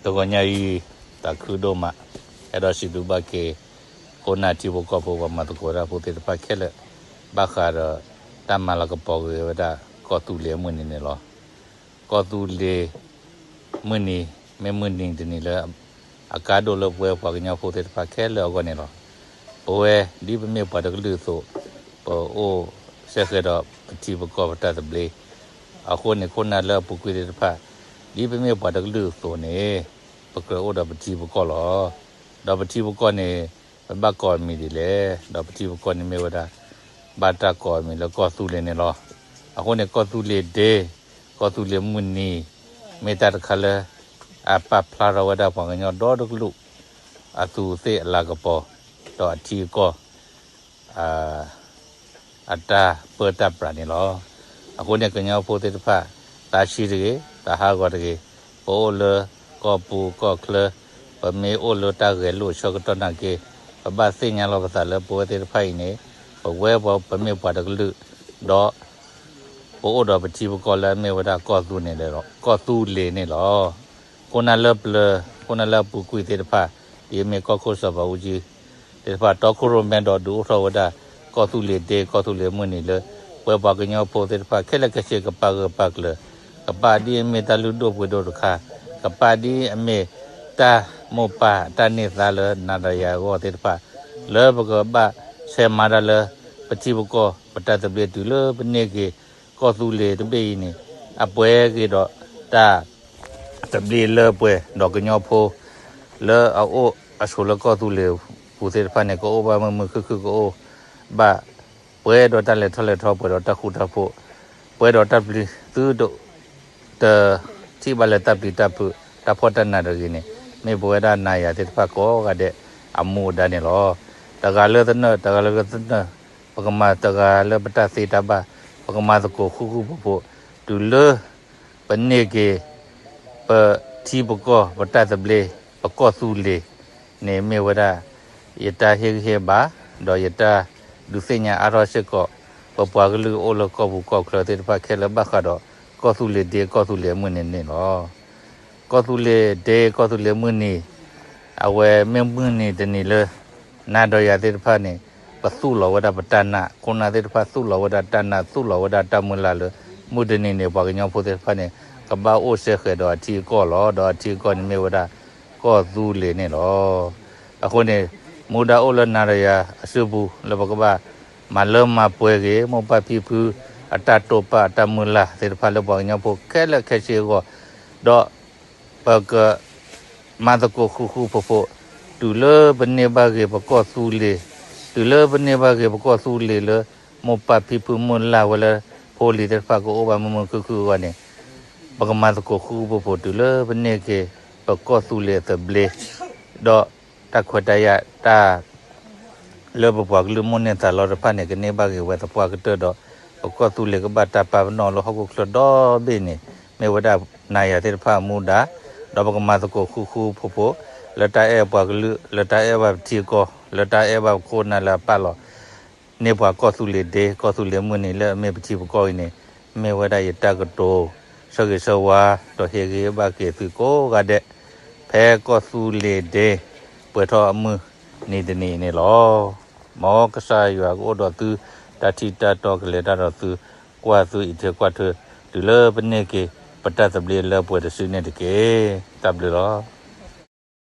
တဂီၤညါအံၤ သးခုဒိၣ်မး အဲၣ်ဒိးစံးဘျုးဘၣ်က့ၤ ခိၣ်နၢ်ထံဖိကီၢ်ဖိ ပှၤမၤသကိးတၢ်ဖိသ့ၣ်တဖၣ်ခဲလၢာ် ဘၣ်ဃးဒီး တၢ်မၤလၤကပီၤက့ၤဝဲဒၣ် ကီၢ်သူလ့ၤအမုၢ်နံၤန့ၣ်လီၤ. ကီၢ်သူလ့ၤမုၢ်နံၤ မ့ၢ်မုၢ်နံၤတနံၤလၢ အကါဒိၣ်လၢပဝဲပှၤကညီဖိသ့ၣ်တဖၣ်ခဲလၢာ်အဂီၢ်န့ၣ်လီၤ. ပဝဲဒ်ပမ့ၢ်ပှၤတကလုာ်အသိး ပအိၣ်စဲဃဲးဒီးပထံပကီၢ်ပတၢ်သဘျ့ အဃိန့ၣ် ခိၣ်နၢ်လၢအပူၤကွံာ်သ့ၣ်တဖၣ် ဒ်ပမ့ၢ်ပှၤတကလုာ်အသိးန့ၣ် ပကြၢးအိၣ်ဒီးပထံပကီၢ်လီၤ. ဒီးပထံပကီၢ်န့ၣ် ပဘၣ်ကိးအမံၤဒ်လဲၣ်, ဒီးပထံပကီၢ်န့ၣ်မ့ၢ်ဝဲဒၣ် ဘၣ်တၢ်ကိးအမံၤလၢကီၢ်သူလ့ၤန့ၣ်လီၤ. အဃိန့ၣ် ကီၢ်သူလ့ၤဒ့, ကီၢ်သူလ့ၤမုၢ်နံၤ မ့ၢ်တၢ်တခါလၢ အပာ်ဖျါထီၣ်ဝဲဒၣ်ပှၤကညီဒီတကလုာ် အသူးအသ့ၣ်အလၤကပီၤ ဒီးအထံအကီၢ် အတၢ်ပၢတၢ်ပြးန့ၣ်လီၤ. အဃိန့ၣ် ကညီဖိသ့ၣ်တဖၣ် သးဆံးတဂ့ၤ, သးဟးဂီၤတဂ့ၤ, ပအိၣ်လၢကီၢ်ပူၤကီၢ်ချၢ, ပမ့ၢ်အိၣ်လၢတၢ်ဂဲၤလိာ်ဆၢကတီၢ်နာ်က့, ပဘၣ်သ့ၣ်ညါလီၤပသးလၢပဝဲသ့ၣ်တဖၣ်အံၤန့ၣ် ပဝဲပှၤပမ့ၢ်ပှၤတကလုာ်, ဒီး ပအိၣ်ဒီးပထံပကီၢ်လၢအမ့ၢ်ဝဲဒၣ်ကီၢ်သူလ့ၤန့ၣ်လီၤ. ခိၣ်နၢ်လၢပျၢၤ, ခိၣ်နၢ်လၢအပူၤကွံာ်သ့ၣ်တဖၣ်, ဒ်အမ့ၢ်ကီၢ်ခိၣ်စီၤပၤအူကၠံသ့ၣ်တဖၣ် တီခိၣ်ရိၣ်မဲဒီးဒုးအိၣ်ထီၣ်ဝဲဒၣ် ကီၢ်သူလ့ၤဒ့ ကီၢ်သူလ့ၤမုၢ်နံၤလၢ ပဝဲပှၤကညီဖိသ့ၣ်တဖၣ် ခဲလၢာ်ခဲဆ့ကပာ်ဂၢၢ်ပာ်ကျၢၤ, ကပာ်ဒ်အမ့ၢ်တၢ်လုၢ်ဒိၣ်ပှ့ၤဒိၣ်တခါ, ကပာ်ဒ်အမ့ၢ်တၢ်မိၢ်ပၢ်တၢ်န့ၢ်သါလၢနၤဒီးယၤအဂီၢ်သ့ၣ်တဖၣ်, လၢပကဘၣ်ဆဲးမၤတၢ်လၢ ပထံပကီၢ်ပတၢ်သဘျ့တုၤလၢပန့ၢ်က့ၤ ကီၢ်သူလ့ၤတဘ့ၣ်အံၤန့ၣ် အပှဲၤက့ၤဒီးတၢ်သဘျ့လၢပှဲၤဒီးကညီဖိ လၢအအိၣ်အဆိးလၢကီၢ်သူလ့ၤပူၤသ့ၣ်တဖၣ်န့ၣ် ကအိၣ်ဘၣ်မုာ်မုာ်ခုၣ်ခုၣ် ကအိၣ်ဘၣ် ပှဲၤဒီးတၢ်လဲၤထီၣ်လဲၤထီ ပှဲၤဒီးတၢ်ဃူတၢ်ဖိး, ပှဲၤဒီးတၢ်ပျံၤသုတ တထံၣ်ဘၣ်လၢတၢ်ပျံၤတၢ်ဖုး တၢ်ဖှီၣ်တၢ်နးတဂ့ၤန့ၣ် မ့ၢ်ပဝဲဒၣ်နၤယၤသ့ၣ်တဖၣ်ကိးဂၤဒဲးအမူအဒါန့ၣ်လီၤ. တဂၤလၢသနၢၣ် တဂၤလၢကသနၢၣ်, ပကမၤတဂၤလၢပတၢ်သ့တၢ်ဘၣ်, ပကမၤသကိးဃူဃူဖိးဖိး, တုၤလၢ ပန့ၢ်က့ၤ ပထံပကီၢ်ပတၢ်သဘျ့ ပကီၢ်သူလ့ၤန့ၣ် မ့ၢ်ဝဲဒၣ် ယတၢ်ဟ့ၣ်ဂံၢ်ဟ့ၣ်ဘါ ဒီးယတၢ်ဒုးသ့ၣ်ညါအါထီၣ်စ့ၢ်ကီး ပပှၤကလုာ်အိၣ်လၢကီၢ်ပူၤကီၢ်ချၢသ့ၣ်တဖၣ်ခဲလၢာ်ဘၣ်ဃးဒီး ကီၢ်သူလ့ၤဒ့ ကီၢ်သူလ့ၤအမုၢ်နံၤန့ၣ်လီၤ. ကီၢ်သူလ့ၤဒ့ ကီၢ်သူလ့ၤမုၢ်နံၤ အဝဲမ့ၢ်မုၢ်နံၤတနံၤလၢ နၤဒီးယၤသ့ၣ်တဖၣ်န့ၣ် ပသူၣ်လီၤဝဲဒၣ်ပတၢ်နာ်, ခိၣ်နၢ်သ့ၣ်တဖၣ်သူၣ်လီၤဝဲဒၣ်တၢ်နာ် သူၣ်လီၤဝဲဒၣ်တၢ်မုၢ်လၢ်လၢ မုၢ်တနံၤန့ၣ် ပှၤကညီဖိသ့ၣ်တဖၣ်န့ၣ် ကဘၣ်အိၣ်စဲဃဲးဒီးအထံအကီၢ်လီၤ. ဒီးအထံအကီၢ်န့ၣ်မ့ၢ်ဝဲဒၣ် ကီၢ်သူလ့ၤန့ၣ်လီၤ. အဃိန့ၣ် မူဒါအိၣ်လၢနၤဒီးယၤအစုပူၤ လၢပကဘၣ်မၤလၢမၤပှဲၤက့ၤ မိၢ်ပၢ်ဖံဖုအတၢ်တိာ်ပာ်အတၢ်မုၢ်လၢ်သ့ၣ်တဖၣ်လၢပှၤကညီဖိခဲလၢာ်ခဲဆ့အဂီၢ်, ဒီး ပကမၤသကိးဃူဃူဖိးဖိး, တုၤလၢပန့ၢ်ဘၣ်ဂ့ၤပကီၢ်သူလ့ၤ, တုၤလၢပန့ၢ်ဘၣ်ဂ့ၤပကီၢ်သူလ့ၤလၢ မိၢ်ပၢ်ဖံဖုမုၢ်လၢ်ဝဲလၢ ဖိလံၤသ့ၣ်တဖၣ်ကအိၣ်ဘၣ်မုာ်မုာ်ခုၣ်ခုၣ်အဂီၢ်န့ၣ်, ပကမၤသကိးဃူဃူဖိးဖိး တုၤလၢပန့ၢ်က့ၤ ပကီၢ်သူလ့ၤအသဘျ့, ဒီးတၢ်ခွဲးတၢ်ယာ်တၢ် လၢပပှၤကလုာ်မိၣ်န့ၢ်သးလီတဖၣ်န့ၣ် ကန့ၢ်ဘၣ်ဂ့ၤဝဲသပှၢ်ကတၢၢ်ဒီး ပကီၢ်သူလ့ၤကဘၣ်တၢ်ပာ်ပနီၣ်လၢဟီၣ်ခိၣ်ချၢဒီဘ့ၣ်န့ၣ် မ့ၢ်ဝဲဒၣ်နၤယၤသ့ၣ်တဖၣ်အမူဒါ, ဒီးပကမၤသကိးဃူဃူဖိးဖိး လၢတၢ်အဲၣ်ပှၤကလုာ် လၢတၢ်အဲၣ်ဘၣ်ပထံအကီၢ် လၢတၢ်အဲၣ်ဘၣ်ပခိၣ်နၢ်လၢအပာ်လီၤ န့ၢ်ပှၤကီၢ်သူလ့ၤဒ့ ကီၢ်သူလ့ၤမုၢ်နံၤလၢအမ့ၢ်ပထံပကီၢ်အံၤန့ၣ် မ့ၢ်ဝဲဒၣ်ယတၢ်ကတိၤ ဆၢဂ့ၤဆၢဝါ ဒီးဟ့ၣ်ဂံၢ်ဟ့ၣ်ဘါက့ၤသုကိးဂၤဒဲး ဖဲကီၢ်သူလ့ၤဒ့ ပှဲၤထီၣ်အမုၢ်နံၤတနံၤအံၤန့ၣ်လီၤ. မ်ကစၢ်ယွၤကအိၣ်ဒီးသု တၢ်ထံၣ်တၢ်တီကလဲၤတၢ်ဒီးသု ကွၢ်သုအံးထွဲကွၢ်ထွဲ တုၤလၢပန့ၢ်က့ၤ ပတၢ်သဘျ့လၢပှဲၤတစုန့ၣ်တက့ၢ်. တၢ်ဘျုးလီၤ.